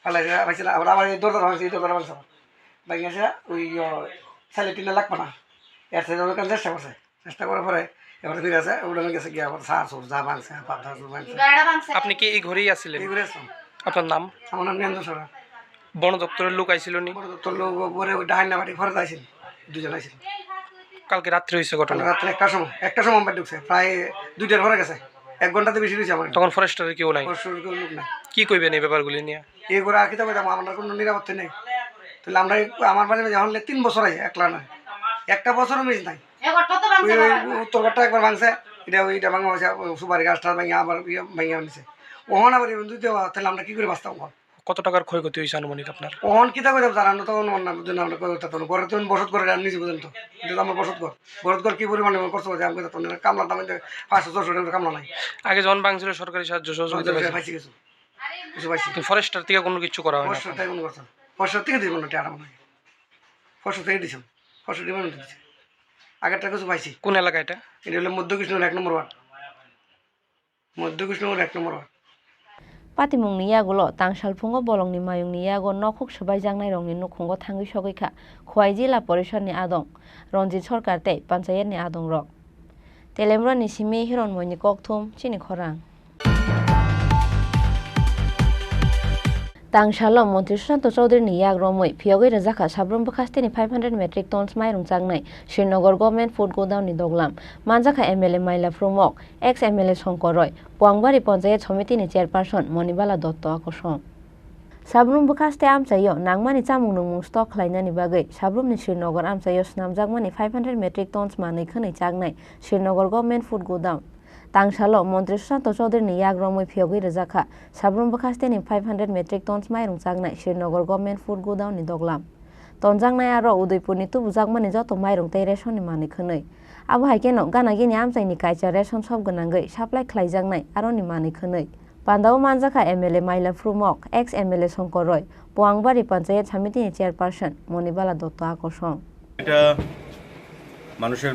ফেলাইছে, আবার ছিল, আবার, আবার এই দরজা ভাঙছে, এই দরজা ভাঙছে আবার। বাইঙ্গে আছে, ওই, ইয়ো, ছেলে তিনটা লাগবে না। এর সাথে ওখানে চেষ্টা করছে। চেষ্টা করার পরে এবার ফিরে আছে, উড়ানো গেছে গিয়ে আবার সার সুর যা ভাঙছে, পাথর সুর ভাঙছে। আপনি কি এই ঘরেই আছিলেন? এই ঘরে আসলাম। আপনার নাম? আমার নাম নিরঞ্জন সরকার। বন দপ্তরের লোক আইছিল নি? বন দপ্তর লোক পরে ওই ডাহাই না বাড়ি ফেরত আইছিল। দুজন আইছিল। কালকে রাত্রে হয়েছে ঘটনা? কাল রাত্রে একটার সময়, একটার সময় আমরা ঢুকছে, প্রায় দুইটার পরে গেছে, এক ঘন্টাতে বেশি হয়েছে আমার। তখন ফরেস্টারের কেউ নাই? ফরেস্টারের কেউ লোক নাই। কি কইবেন এই ব্যাপারগুলি নিয়ে? এগুলো আর কি তো কইতাম, আমরা কোনো নিরাপত্তা নেই। তাহলে আমরা এই, আমার বাড়িতে যখন তিন বছর আই একলা নাই, একটা বছরও মিস নাই। ওই, ওই উত্তর ঘরটা একবার ভাঙছে, এটা ওই, এটা ভাঙা হয়েছে, ওই সুপারি গাছটা ভাঙিয়া আবার ইয়ে ভাঙিয়া নিছে। ওখানে আবার এরকম যদি হয়, তাহলে আমরা কি করে বাঁচতাম এখন? কত টাকার ক্ষয়ক্ষতি হয়েছে আনুমানিক আপনার? ওখান কিতা করে জানানো তো অন্য অন্য জন্য আমরা করে দিতাম না। ঘরে তো বসত করে আর নিজে বুঝেন তো, এটা তো আমার বসত ঘর। বসত ঘর কি পরিমাণে খরচ হয়েছে আমি কইতাম না। কামলা দামে পাঁচশো ছশো টাকা কামলা নাই। আগে যখন ভাঙছিল সরকারি সাহায্য সহযোগিতা পাইছেন? পাইছি কিছু, কিছু পাইছি। তো ফরেস্টার থেকে কোনো কিছু করা হয় না? ফরেস্টার থেকে কোনো করছে না। ফরেস্টার থেকে দিয়েছে কোনো টাকা মনে হয়। ফরেস্টার থেকে দিয়েছে। ফরেস্টার ডিপার্টমেন্ট দিয়েছে। আগেরটা কিছু পাইছি। কোন এলাকা এটা? এটা হলো মধ্য কৃষ্ণনগর এক নম্বর ওয়ার্ড। মধ্য কৃষ্ণনগর এক নম্বর word. Patimungni yagulo tangsalphungo bolongni mayungni yago nokhuk swbaijaknairokni nukhungo thangwi sogwi kha Khowai Jila Porishadni adong Ranjit Sarkar tei Panchayatni adongrok. Telemrani simi Hironmoini kokthum chini khorang. Tangsalo Montri Susanto Chowdhuryni yak romwi phiyogwi rwjakha Sabrum bwkhasteni five hundred metric tons mairung chaknai Srinagar Government Food Godown ni doglam. Manjakha M L A Maila Phrumok, ex M L A Shankar Roy, Puangbari Panchayat Somitini Chairperson Monibala Dotto akosong. Sabrum bwkhaste amchaio nangmani chamung nungmung stock khlainani bagwi Sabrumni Srinagar amchaio swnamjakmani five hundred metric tons manwi khwnwi chaknai Srinagar Government Food Godown. Tangsalo Montri Susanto Chowdhuryni yak romwi phiyogwi rwjakha Sabrum bwkhasteni five hundred metric tons mairung chaknai Srinagar Government Food Godown ni doglam. Tonjaknai aro Udaipurni tubujakmani joto mairung tei rationni manwi khwnwi. Abo hai kheno gana gini amchaini kaisa ration shop gwnangwi supply khlaijaknai aroni manwi khwnwi. Pandao manjakha M L A Maila Phrumok, ex M L A Shankar Roy, Puangbari Panchayat Samitini Chairperson Monibala Dotto akosong. এটা মানুষের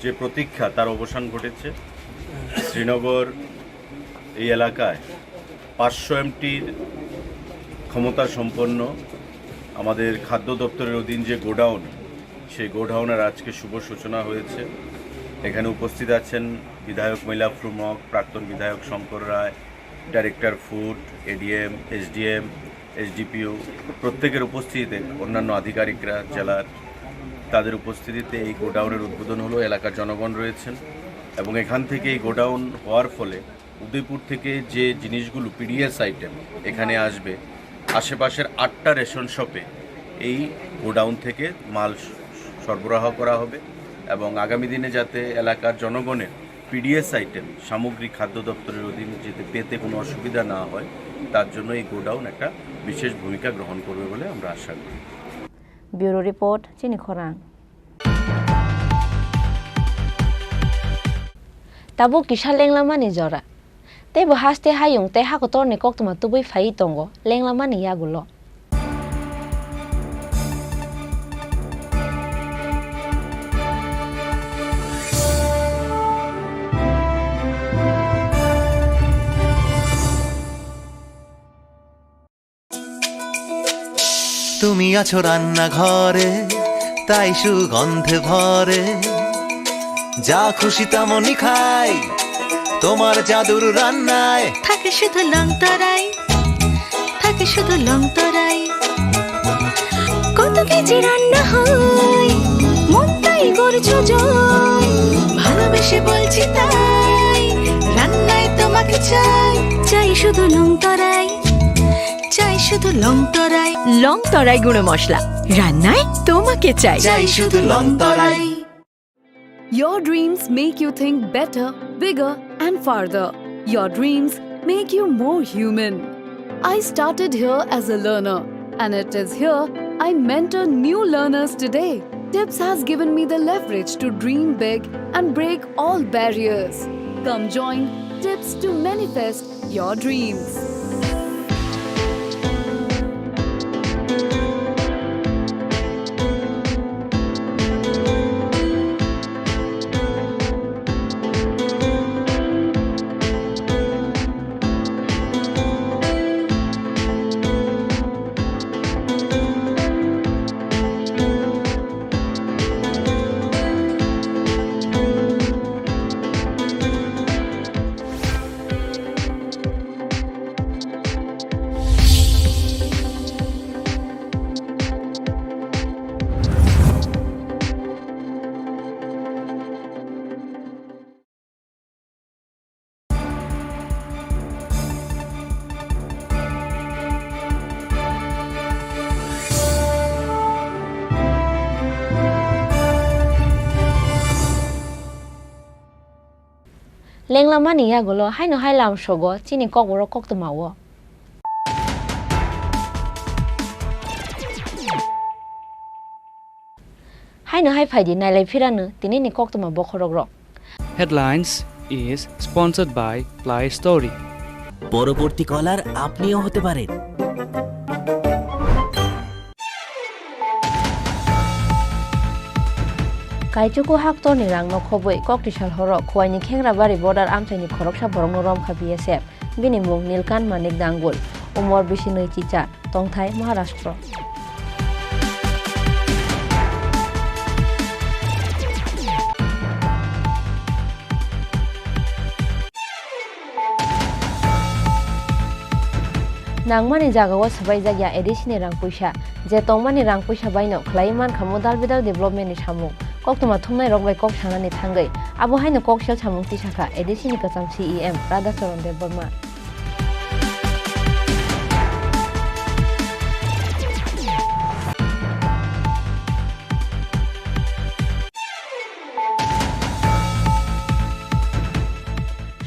যে প্রতীক্ষা, তার অবসান ঘটেছে। শ্রীনগর এই এলাকায় পাঁচশো এমটির ক্ষমতা সম্পন্ন আমাদের খাদ্য দপ্তরের অধীন যে গোডাউন, সেই গোডাউনের আজকে শুভ সূচনা হয়েছে। এখানে উপস্থিত আছেন বিধায়ক মৈলা ফ্রুমক, প্রাক্তন বিধায়ক Shankar Roy, director food, ADM, SDM, SDPO, প্রত্যেকের উপস্থিতিতে অন্যান্য আধিকারিকরা জেলার, তাদের উপস্থিতিতে এই গোডাউনের উদ্বোধন হলো। এলাকার জনগণ রয়েছেন এবং এখান থেকে এই গোডাউন হওয়ার ফলে উদয়পুর থেকে যে জিনিসগুলো, পিডিএস আইটেম, এখানে আসবে, আশেপাশের আটটা রেশন শপে এই গোডাউন থেকে মাল স-, সরবরাহ করা হবে এবং আগামী দিনে যাতে এলাকার জনগণের পিডিএস আইটেম সামগ্রী খাদ্য দপ্তরের অধীনে যেতে পেতে কোনো অসুবিধা না হয়, তার জন্য এই গোডাউন একটা বিশেষ ভূমিকা গ্রহণ করবে বলে আমরা আশা করি। Bureau report, Chini Khorang. Tabuk kisa lenglamani jora. Teibo haste hayung tei hakotorni koktwma tubui phaiwi tongo lenglamani yagulo. তুমি আছো রান্নাঘরে, তাই সুগন্ধে ভরে। যা খুশি তেমনই খাই, তোমার জাদুর রান্নায়। থাকে শুধু লং তরাই, থাকে শুধু লং তরাই। কত কেজি রান্না হয়, মন তাই করছো জয়। ভালোবেসে বলছি তাই, রান্নায় তোমাকে চাই। চাই শুধু লং তরাই, চাই শুধু লং তরাই। লং তরাই গুঁড়ো মশলা, রান্নায় তোমাকে চাই। চাই শুধু লং তরাই। Your dreams make you think better, bigger, and farther. Your dreams make you more human. I started here as a learner, and it is here I mentor new learners today. Tips has given me the leverage to dream big and break all barriers. Come join Tips to manifest your dreams. Englamani yagulo haino hai lamsogo chini kokborok koktwmao. Haino hai phaidi nailai phirano tinini koktwma bokhorokrok. Headlines is sponsored by Play Story. পরবর্তী কলার আপনিও হতে পারেন। Kaichuku haktorni rangno khobwi Koktisal horo Khuaini Khengrabari border amchaini khoroksa borokno romkha B S F. Bini mung Nilkant Manik Dangul, umor bisi nwi chicha, tongthai Maharashtra. Nangmani jagao swbaijak ya A D C ni rang puisa, je tongmani rang puisa baino khlaiwi mankha modal bidal development ni samung. Koktwma thumnai rok bai kok sanani thangwi abo haino kok sel samung tisakha A D C ni kwcham C E M Radhacharan Debbarma.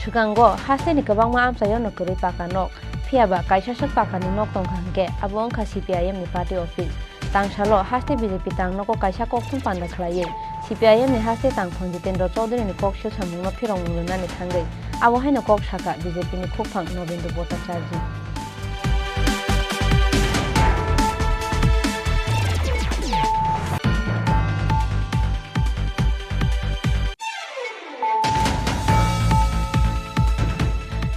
Swkango hasteni kwbangma amchaio no kwrwi paka nok, phiya ba kaisa swk pakani nok tongkha hwnkhe abo wngkha C P I M ni party office. Tangsalo haste B J P tang nogo kaisa kokthum panda khlaiwi C P I M ni haste tangphang Jitendra Chaudhary ni kok sil samungno phirokmung rwnani thangwi abo haino kok sakha B J P ni khukphang Nobendra Bhattacharjee.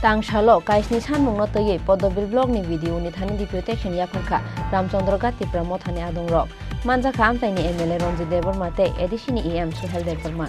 Tangsalo kaisni sanmungno twiwi Podobil block ni B D O ni thani deputation yapharkha Ramchandra Ghat Tipra Mothani adongrok. Manjakha amchaini M L A Ranjit Debbarma tei A D C ni E M Suhel Debbarma.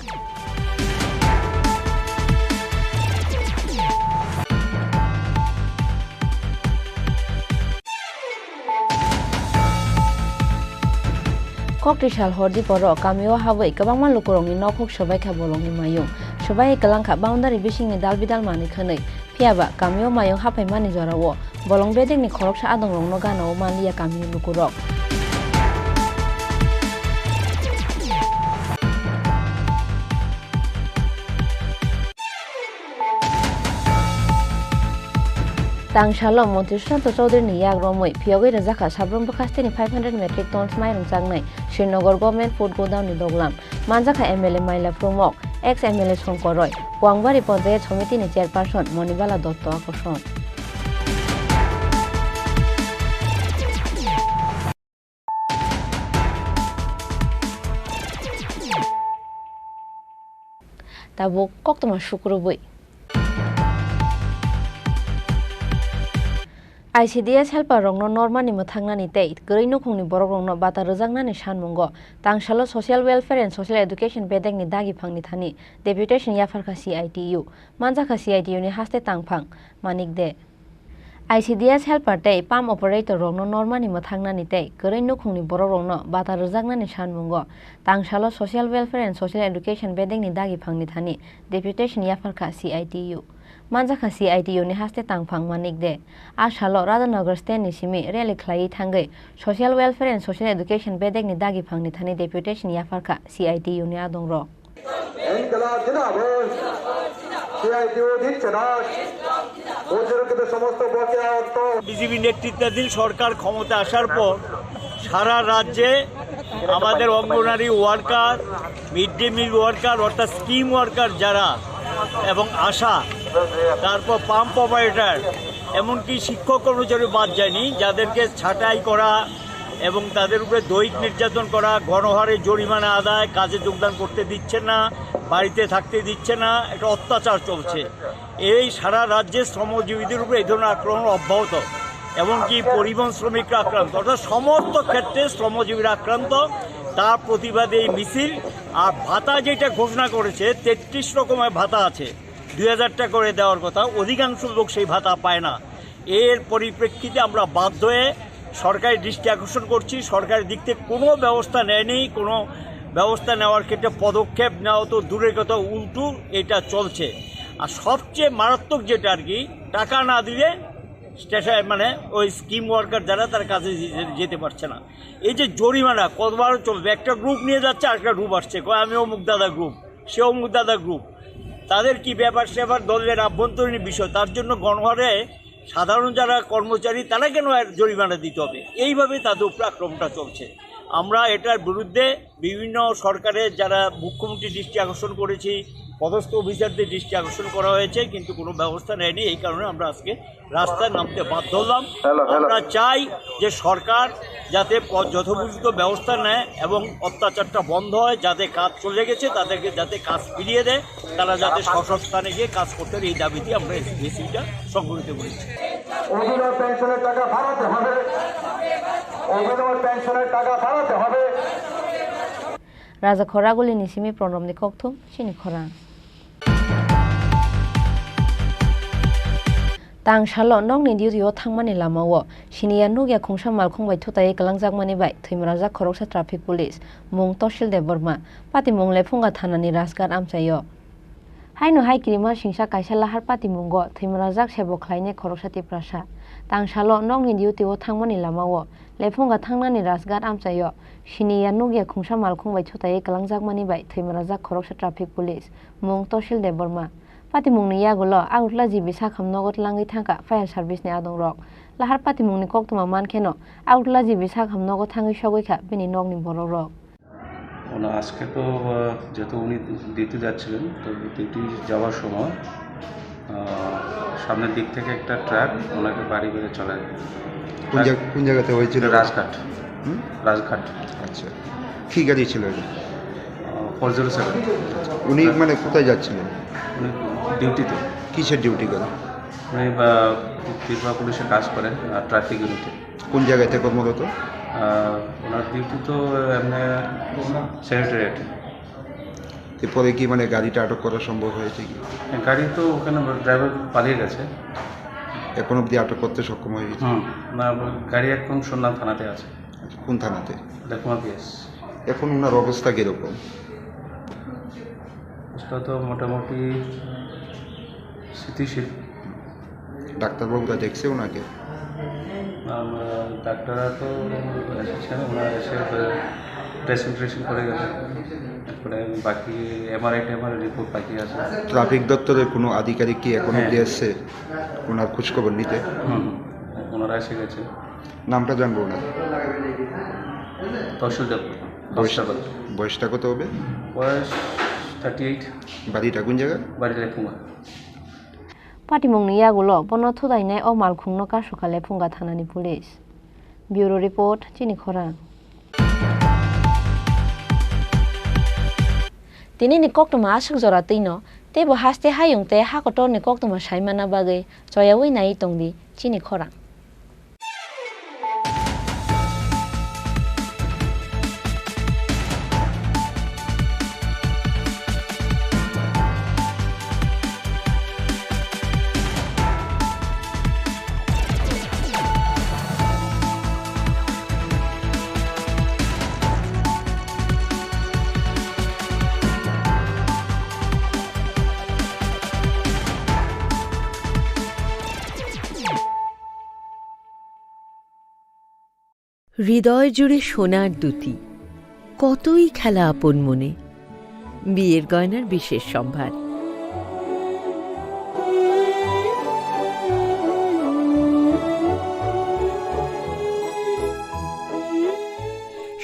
Koktisal Hordipo ro kamio habwi kwbangma lukurokni nokhuk swbaikha bolongni mayung. Swbaiwi kwlangkha boundary bisingni dalbidal manwi khwnwi. Phiya ba kamio mayung haphaimani jorao bolong bedekni khoroksa adongrokno gana-o manliya kamini lukurok. Tangsalo Montri Sushanta Chowdhury ni yak romwi phiyogwi rwjakha sabrum bwkhasteni five hundred metric tons mairung chaknai Srinagar Government Food Godown ni doglam. Manjakha M L A Maila Phrumok, ex M L A Songkor Roy, Puangbari Panchayat Somiti ni Chairperson Monibala Dotto Akosong. Tabuk koktwma sukrubwi. I C D S helper rokno normani mwthangnani tei kwrwi nukhungni borokrokno bata rwjaknani sanmungo Tangsalo Social Welfare and Social Education bedekni dagiphangni thani deputation yapharkha C I T U, manjakha C I T U ni haste tangphang Manik De. I C D S helper tei pump operator rokno normani mwthangnani tei kwrwi nukhungni borokrokno bata rwjaknani sanmungo Tangsalo Social Welfare and Social Education bedekni dagiphangni thani deputation yapharkha C I T U. Manjakha C I T U ni haste tangphang Manik De. A salo Radhanagar stand ni simi rally khlaiwi thangwi Social Welfare and Social Education bedekni dagiphangni thani deputation yapharkha C I T U ni adongrok. ইনকিলাব জিন্দাবাদ। সিআইটিইউ দিচ্ছে না। অতিরিক্ত সমস্ত বকেয়া অর্থ। বিজেপি নেতৃত্বাধীন সরকার ক্ষমতা আসার পর সারা রাজ্যে আমাদের Anganwadi worker, mid day meal worker, অর্থাৎ স্কিম ওয়ার্কার যারা এবং আশা, তারপর পাম্প অপারেটর, এমনকি শিক্ষক কর্মচারী বাদ যায়নি, যাদেরকে ছাঁটাই করা এবং তাদের উপরে দৈহিক নির্যাতন করা, গণহারে জরিমানা আদায়, কাজে যোগদান করতে দিচ্ছে না, বাড়িতে থাকতে দিচ্ছে না, একটা অত্যাচার চলছে। এই সারা রাজ্যে শ্রমজীবীদের উপরে এই ধরনের আক্রমণ অব্যাহত। এমনকি পরিবহন শ্রমিকরা আক্রান্ত, অর্থাৎ সমস্ত ক্ষেত্রে শ্রমজীবীরা আক্রান্ত। তার প্রতিবাদে এই মিছিল। আর ভাতা যেটা ঘোষণা করেছে, তেত্রিশ রকমের ভাতা আছে, দুই হাজার টাকা করে দেওয়ার কথা, অধিকাংশ লোক সেই ভাতা পায় না। এর পরিপ্রেক্ষিতে আমরা বাধ্য হয়ে সরকারের দৃষ্টি আকর্ষণ করছি। সরকারের দিক থেকে কোনো ব্যবস্থা নেয়নি, কোনো ব্যবস্থা নেওয়ার ক্ষেত্রে পদক্ষেপ নেওয়া তো দূরের কথা, উল্টো এটা চলছে। আর সবচেয়ে মারাত্মক যেটা আর কি, টাকা না দিলে স্টেশন, মানে, ওই স্কিম ওয়ার্কার যারা, তার কাছে যে-, যেতে পারছে না। এই যে জরিমানা, কতবার চলবে, একটা গ্রুপ নিয়ে যাচ্ছে, আরেকটা গ্রুপ আসছে, কয়, "আমি অমুক দাদা গ্রুপ, সে অমুক দাদা গ্রুপ।" তাদের কি ব্যাপার স্যাপার, দলের আভ্যন্তরীণ বিষয়, তার জন্য গণহারে সাধারণ যারা কর্মচারী, তারা কেন আর জরিমানা দিতে হবে? এইভাবে তাদের উপরে আক্রমণটা চলছে। আমরা এটার বিরুদ্ধে বিভিন্ন সরকারের যারা মুখ্যমন্ত্রীর দৃষ্টি আকর্ষণ করেছি, পদস্থ অফিসারদের দৃষ্টি আকর্ষণ করা হয়েছে, কিন্তু কোনো ব্যবস্থা নেয়নি। এই কারণে আমরা আজকে রাস্তায় নামতে বাধ্য হলাম। Hello, hello. আমরা চাই যে সরকার যাতে প-, যথোপযুক্ত ব্যবস্থা নেয় এবং অত্যাচারটা বন্ধ হয়, যাদের কাজ চলে গেছে তাদেরকে যাতে কাজ ফিরিয়ে দেয়, তারা যাতে স্ব স্ব স্থানে গিয়ে কাজ করতে পারে, এই দাবিতে আমরা এই মিছিলটা সংগঠিত করেছি। অবিলম্বে পেনশনের টাকা বাড়াতে হবে, অবিলম্বে পেনশনের টাকা বাড়াতে হবে। Raja Khoraguli ni simi Pranobni kokthum chini khorang. Tang salo nokni duty-o thangmani lamao siniya nukya khungsa malkhung bai thutaiwi kwlangjakmani bai thwimarajak khoroksa traffic police, mung Tosil Debbarma, patimung Lephunga thanani Rajghat amchaio. Haino hai kirima singsa kaisa lahar patimungo thwimarajak sebo khlainai khoroksa Tiprasa. Tang salo nokni duty-o thangmani lamao Lephunga thangnani Rajghat amchaio siniya nukya khungsa malkhung bai thutaiwi kwlangjakmani bai thwimarajak khoroksa traffic police, mung Tosil Debbarma. Patimungni yagulo Agartala G B sakham nogo tlangwi thangkha fire service ni adongrok. Lahar patimungni koktwma mankheno Agartala G B sakham nogo thangwi sogwi kha bini nokni borokrok. ওনা আজকে তো, আহ, যেহেতু উনি ডিউটি যাচ্ছিলেন, তো ডিউটি যাওয়ার সময়, আহ, সামনের দিক থেকে একটা ট্রাক ওনাকে বাড়ি মেরে চলে যায়। কোন জায়গা, কোন জায়গাতে হয়েছিল? রাজঘাট। হুম? রাজঘাট। আচ্ছা। কি গাড়ি ছিল এটা? আহ, ফোর জিরো সেভেন। উনি মানে কোথায় যাচ্ছিলেন? উনি ডিউটিতে। কিসের ডিউটি করেন? উনি, আহ, ত্রিপুরা পুলিশে কাজ করেন, আহ, ট্রাফিক ইউনিটে। কোন জায়গাতে কর্মরত? আহ, ওনার ডিউটি তো এমনি সেক্রেটারিয়েটে। এরপরে কি মানে গাড়িটা আটক করা সম্ভব হয়েছে কি? হ্যাঁ, গাড়ি তো ওখানে ড্রাইভার পালিয়ে গেছে। এখন অবধি আটক করতে সক্ষম হয়েছে? হুম, না, গাড়ি এখন সন্ধান থানাতে আছে। আচ্ছা, কোন থানাতে? লেফুঙ্গা পিএস। এখন ওনার অবস্থা কিরকম? অবস্থা তো মোটামুটি স্থিতিশীল। ডাক্তারবাবুরা দেখছে ওনাকে? আম, ডাক্তাররা তো এসেছেন, ওনারা এসে ড্রেসিং ট্রেসিং করে গেলেন। তারপরে বাকি এমআরআই টেমআরআই রিপোর্ট বাকি আছে। ট্রাফিক দপ্তরের কোনো আধিকারিক কি এখনো হ্যাঁ। অবধি এসছে ওনার খোঁজখবর নিতে? হুম, ওনারা এসে গেছে। নামটা জানবো ওনার? তহসিল দেব। বয়স-, বয়সটা কত হবে? বয়স থার্টি এইট। বাড়িটা কোন জায়গা? বাড়ি Lefunga. Patimungni yagulo bono thudainai o malkhungno kasukha Lephunga thanani police. Bureau report, chini khorang. Tinini koktwma aswk jora twino, teibo haste hayung tei hakotorni koktwma saimana bagwi choyaui naiwi tongdi chini khorang. হৃদয় জুড়ে সোনার দ্যুতি, কতই খেলা আপন মনে। বিয়ের গয়নার বিশেষ সম্ভার।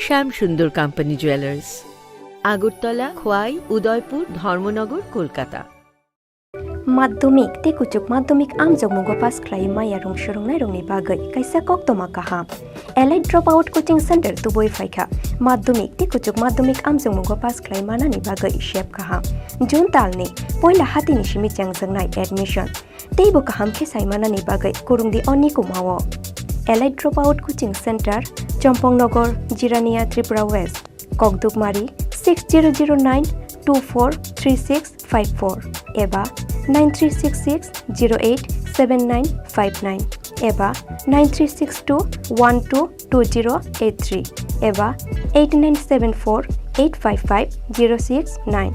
শ্যাম সুন্দর কোম্পানি জুয়েলার্স, আগরতলা, খোয়াই, উদয়পুর, ধর্মনগর, Kolkata. Madhyamik tei kuchuk madhyamik amjokmungo pass khlai maya rung swrwngnairokni bagwi kaisa koktwma kaham. Elite Dropout Coaching Center tubui phaikha. Madhyamik tei kuchuk madhyamik amjokmungo pass khlai manani bagwi sep kaham. June talni poila hatini simi chengjaknai admission. Teibo kaham khe sai manani bagwi kurungdi oni kumao. Elite Dropout Coaching Center, Chompong Nogor, Jirania, Tripura West. Kokdukmari six zero zero nine two four three six five four eba nine three six six zero eight seven nine five nine eba nine three six two one two two zero eight three eba eight nine seven four eight five five zero six nine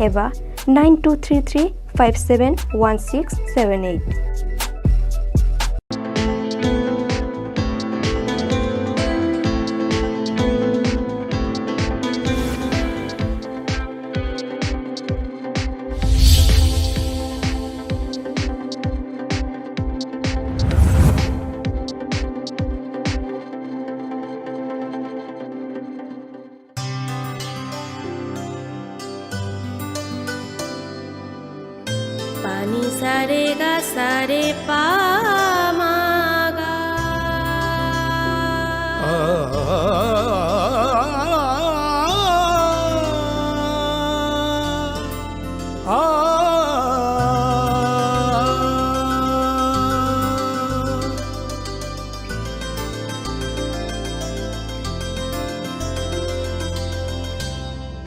eba nine two three three five seven one six seven eight. Sa re ga sa re pa ma ga.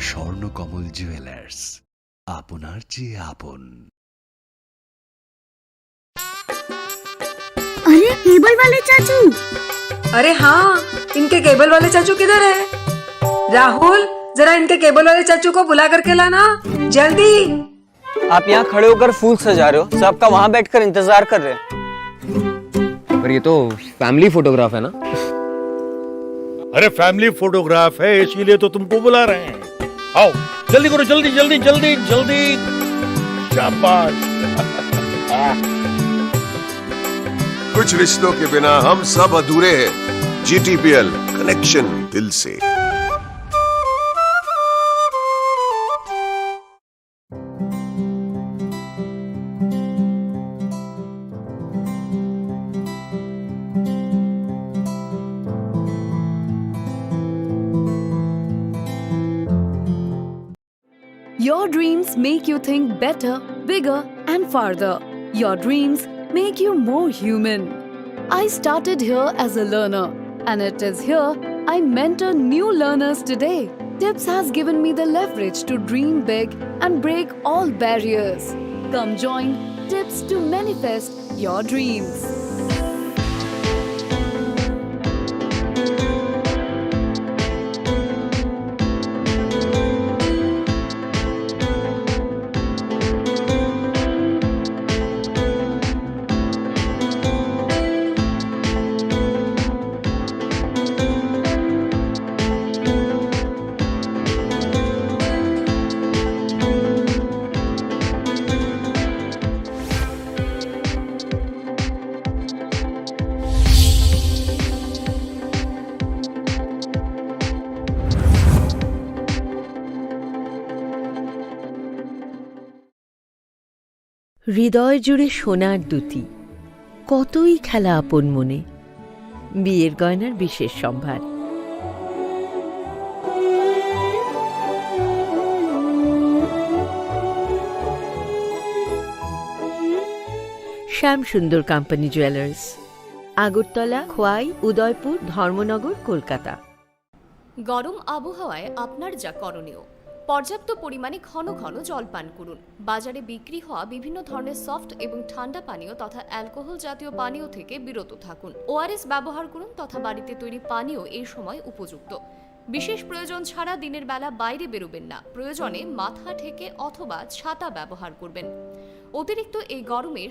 Swarnakamal jewellers, আপনার চেয়ে আপন। अरे, केबल वाले चाचू। अरे हाँ, इनके केबल वाले चाचू किधर है? राहुल, जरा इनके केबल वाले चाचू को बुला करके लाना, जल्दी। आप यहाँ खड़े होकर फूल सजा रहे हो, सबका वहाँ बैठकर इंतजार कर रहे हैं। पर ये तो फैमिली फोटोग्राफ है ना? अरे, फैमिली फोटोग्राफ है, इसीलिए तो तुमको बुला रहे हैं। आओ, जल्दी करो, जल्दी, जल्दी, जल्दी, जल्दी। शाबाश। कुछ रिश्तों के बिना हम सब अधूरे हैं। जीटीपीएल, कनेक्शन दिल से। Your dreams make you think better, bigger, and farther. Your dreams make you more human. I started here as a learner, and it is here I mentor new learners today. Tips has given me the leverage to dream big and break all barriers. Come join Tips to manifest your dreams. হৃদয় জুড়ে সোনার দ্যুতি, কতই খেলা আপন মনে। বিয়ের গয়নার বিশেষ সম্ভার। শ্যাম সুন্দর কোম্পানি জুয়েলার্স, আগরতলা, খোয়াই, উদয়পুর, ধর্মনগর, কলকাতা। গরম আবহাওয়ায় আপনার যা করণীয়, পর্যাপ্ত পরিমাণে ঘন ঘন জল পান করুন। বাজারে বিক্রি হওয়া বিভিন্ন ধরনের সফট এবং ঠান্ডা পানীয় তথা অ্যালকোহল জাতীয় পানীয় থেকে বিরত থাকুন। ওআরএস ব্যবহার করুন তথা বাড়িতে তৈরি পানীয় এই সময় উপযুক্ত। বিশেষ প্রয়োজন ছাড়া দিনের বেলা বাইরে বেরোবেন না। প্রয়োজনে মাথা ঢেকে অথবা ছাতা ব্যবহার করবেন। অতিরিক্ত এই গরমে